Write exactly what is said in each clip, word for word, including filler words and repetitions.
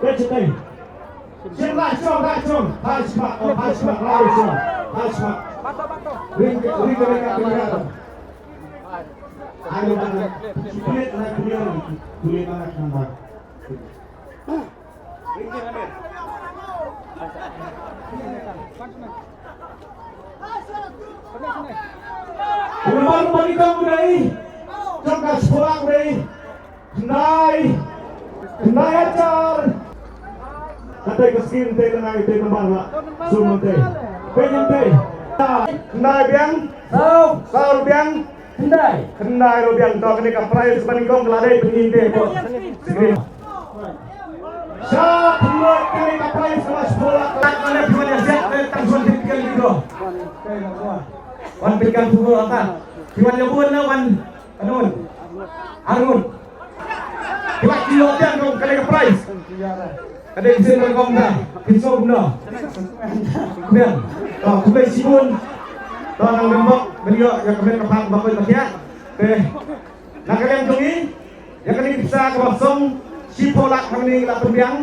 Peit shatei. Shim la shong, la shong. Phai shmat, oh, phai shmat, la shong. Phai shmat. Ring, ring, ring, ring, ring. Ai lo ba. Kulit, kulit, kulit, kulit, kulit. Pynban pynban ïa ka u dei. Jong ka shiphew lak u dei. Khyndai. Khyndai hajar. Kata ka skim te lyngngai te nambar la. Sum te. Pynban te. Khyndai biang. Saw. Saw biang. Khyndai. Khyndai ruh biang, to kane ka prize ba nyngkong ka la dei pynïeng te ko. Sha khyndiat kane ka prize ka la shiphew lak. Lak kane phi wan ïa siat te tang suan te phi kan lido. Wan pynkan phi wan ata. Phi wan ïa bun na wan. Anun. Arngut. Phi wan ïa biang dong kane ka prize. Ka dei ka sien ba nyngkong da, phin sngewbha kumno. Khublei. To, khublei shibun. To, nang dang bok, ban ïoh ïa ka met ka phad ba koit ba khiah. Te, na ka liang jong ngi, ïa kane ka pisa kaba song shiphew lak hangne ngi la pynbiang.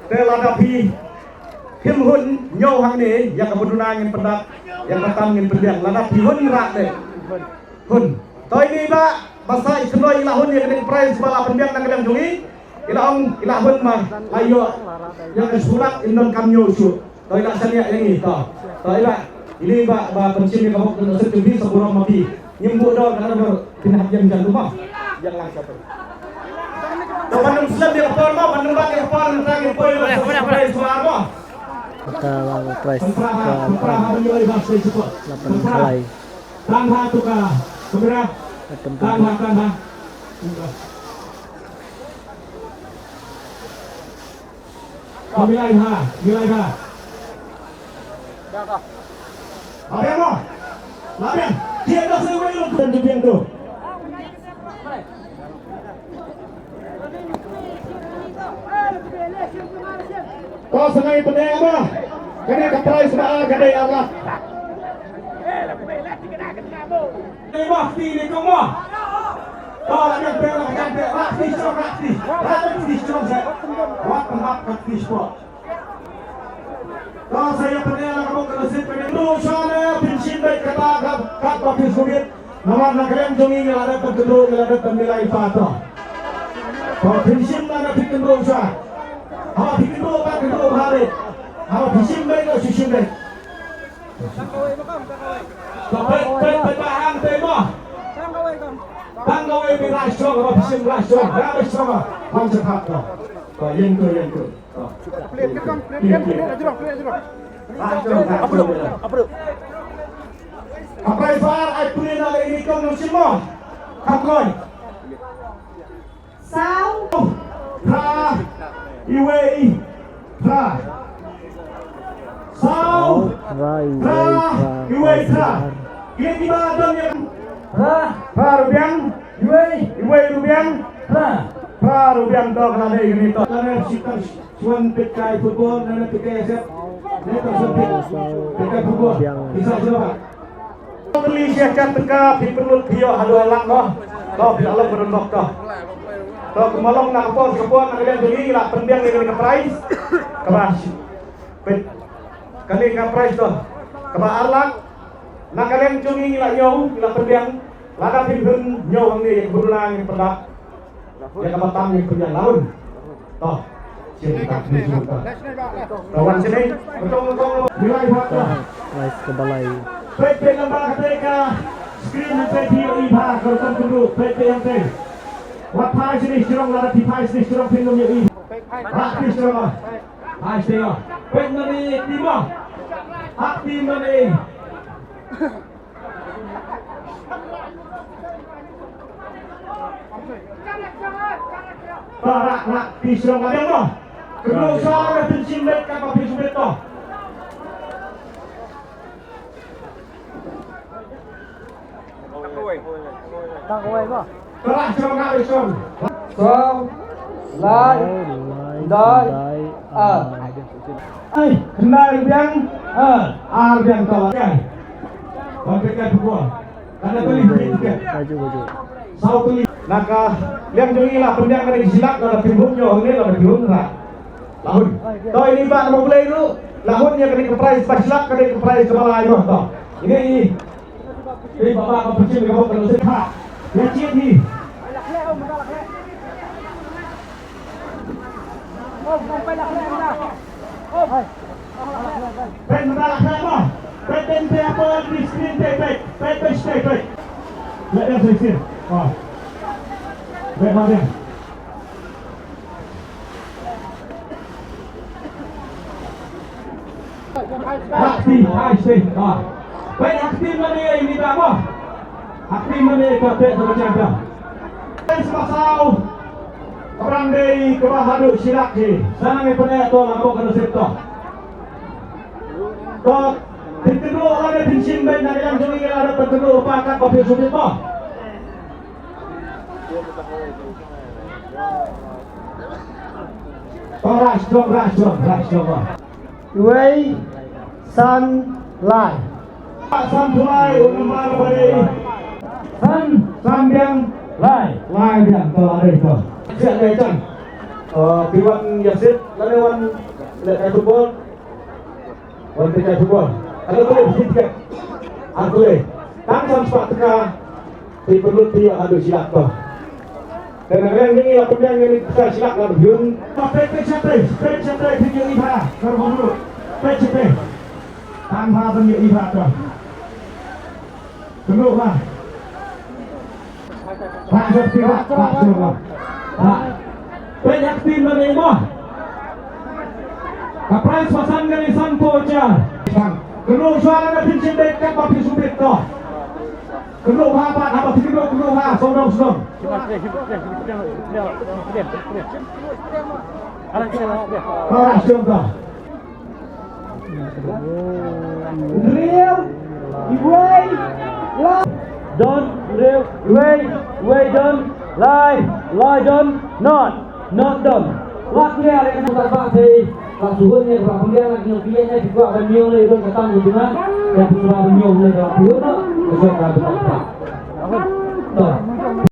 Te lada phi, phim hun, ñiew hangne, ïa kaba duna ngin pyndap, ïa kaba tam ngin pynbiang. Lada phi hun rah te. Hun. To ine i bah, ba sah i khyndai i la hun ïa kane ka prize ba la pynbiang na ka liang jong i. I la ong, i la hun ma, la ïoh. Ïa ka shiphew lak, im donkam ñiew shuh. To i la shaniah ïa ngi, to. To i bah, ine i bah, ba pynshim ïa ka bok ka nusip jong phi sa burom ma phi. Ngim buh dor, ka dor, phin hap ïeng jan tu ma. Ïeng lang sha phi. To ban ym slem ïa ka por ma, ban ym bat ïa ka por, nangta ngin poi ïa ka prize ma ma. Kata ba prize ka pran. Lapan kalai. Tang ha tu ka kamera. Tang ha, tang ha. Kau milai ha, milai ha. Apa yang mau? Apa yang? Dia dah sewa itu dan juga yang tu. Kau sengaja pening apa? Kena ke prize ba ar, kena ya Allah. Ni mah ti ni kong mah. To la kan pe la kan pe la ti shrong la ti. La ti shrong sa. Wat pynhap kat ti shrong. To sa ïa pyneh la ka bok ka sip pyneh. Tu shane pynshim beit kata kat kat ba phi sngewbit. Namar na ka liang jong ngi ngi la dep pynkhyndew ngi la dep pynmilai pa to. To pynshim la na pynkhyndew sha. Haba pynkhyndew pat khyndew bha beit. Haba pynshim beit la shu shim beit. Peit, peit, peit, ba hang te mo. Tang kawei phi la shong, ba phi shim la shong, ba phi shong, ba hang shong hap ko. Ko yen ko, yen ko. Ko. Plate, plate, plate, plate, plate, ajrong, plate, ajrong. La shong, la shong. Apa tu? Apa tu? Apa tu? Ai pule na le ini kong nang shim mo. Kham koi. Saw. Phra. Iwei. Phra. Saw. Phra. Iwei. Phra. Iwei. Phra. Kine kiba don ïa. Phra. Phra ruh biang. Iwei. Iwei ruh biang. Phra. Ba ruh biang to ka la dei kane to. Lane shi tang shuan peit kai football, lane peit kai set. Ne tang shuan peit kai football. Isa jawab. Teli shi hajar tyngka phi pynlut phi ïoh haduh ar lak mo. To phi la long pynlut to. To kumba long na ka por ka por na ka liang jong ngi la pynbiang ïa kane ka prize. Kaba shi. Peit. Kane ka prize to. Kaba ar lak. Na ka liang jong ngi ngi la ñiew, ngi la pynbiang. Lada phin pynñiew hangne ïa ka bynta ngi pynlap. Ïa kaba tam ngi pynbiang laun. To. Sien ka phi sien ka. Tawan sini. Betul betul. Nilai buat to. Prize ka balai. Peit peit lem bad kata ka screen hangtei phi ïohi bha ka rukom kynduh. Peit peit hangtei. Wat phai sini shrong lada phi phai sini shrong phin ym ïohi. Wat phi shrong ah. Phai sini ah. Peit mane team ah. Hap team mane. Ba rak rak phi shrong ka biang mo. Kynduh sha ka pynshim beit kaba phi shim beit to. Tang kawei mo. Ba rak shrong ka biang shrong. Saw, lai, dai, ar. Ai, khyndai biang, ar, ar biang to. Ai. Wan peit ka football. Kan da tylli peit tiket. Maju, maju. Saw tylli. Na ka liang jong ngi la pynbiang kane ka shi lak, lada phi hun ñiew hangne lada phi hun ra. La hun. To ini ba mo Blei ruh. La hun ïa kane ka prize ba shi lak, kane ka prize kaba lai mo to. Ini, ini. Ini baba ka pynshim ka bok ka sik ha. Ïa chiet hi. Peit mynta la khleh mo. Peit, peit, peit, peit, peit, peit, peit, peit, peit, peit. Peit, peit, peit, peit. Oh. Peit, peit, peit. Akti, ai, sei, ah. Peit akti mane ini ba mo. Akti mane ka peit sama champion. Peit sama saw. Kabrang dei kaba haduh shi lak hi. Sa nang ïa pyneh to, la bok ka nasib to. To, phin kynduh lane phin shim beit na ka liang jong ngi lada phin kynduh ba kat ba phin shu beit mo. To, rah sdom, rah sdom, rah sdom. Wei, san, lai. San phew lai, u nambar ba dei. San, san biang, lai. Lai biang, to, lai to. Siap dei chan. Eh, phi wan ïasit, lane wan leh kai football. Wan peit kai football. Ano peit tiket. Ano peit. Tang san spah tyngka. Phi pynlut phi ïoh haduh shi lak to. Te na ka liang jong ngi la pynbiang ïa kane ka shi lak la phi hun. Peit peit shatei, peit shatei phi ïohi bha. Kar ba mut. Peit shatei. Tang bha ban ïohi bha to. Kynduh bha. Bha shatei bha, bha shatei bha. Bha. Peit ïa ka team ba dei mo. Ka prize ba san kane san phew hajar. Kynduh shuwa lada phin shim beit kat ba phin shu beit to. Kynduh bha pat, haba phi kynduh, kynduh bha, sawdong sawdong. Para sawdong. Hynriew, iwei, lai. Don, hynriew, iwei, iwei don, lai, lai don, not. Not done. Wat ne are kan ba ba thei. Ba suhun ne ba pyndiang ne ñu pia ne ba ban ñiong ne don ka tam ñu na. Ya ba ban ñiong ne ba pia na. Ka shop ka ba ta. To.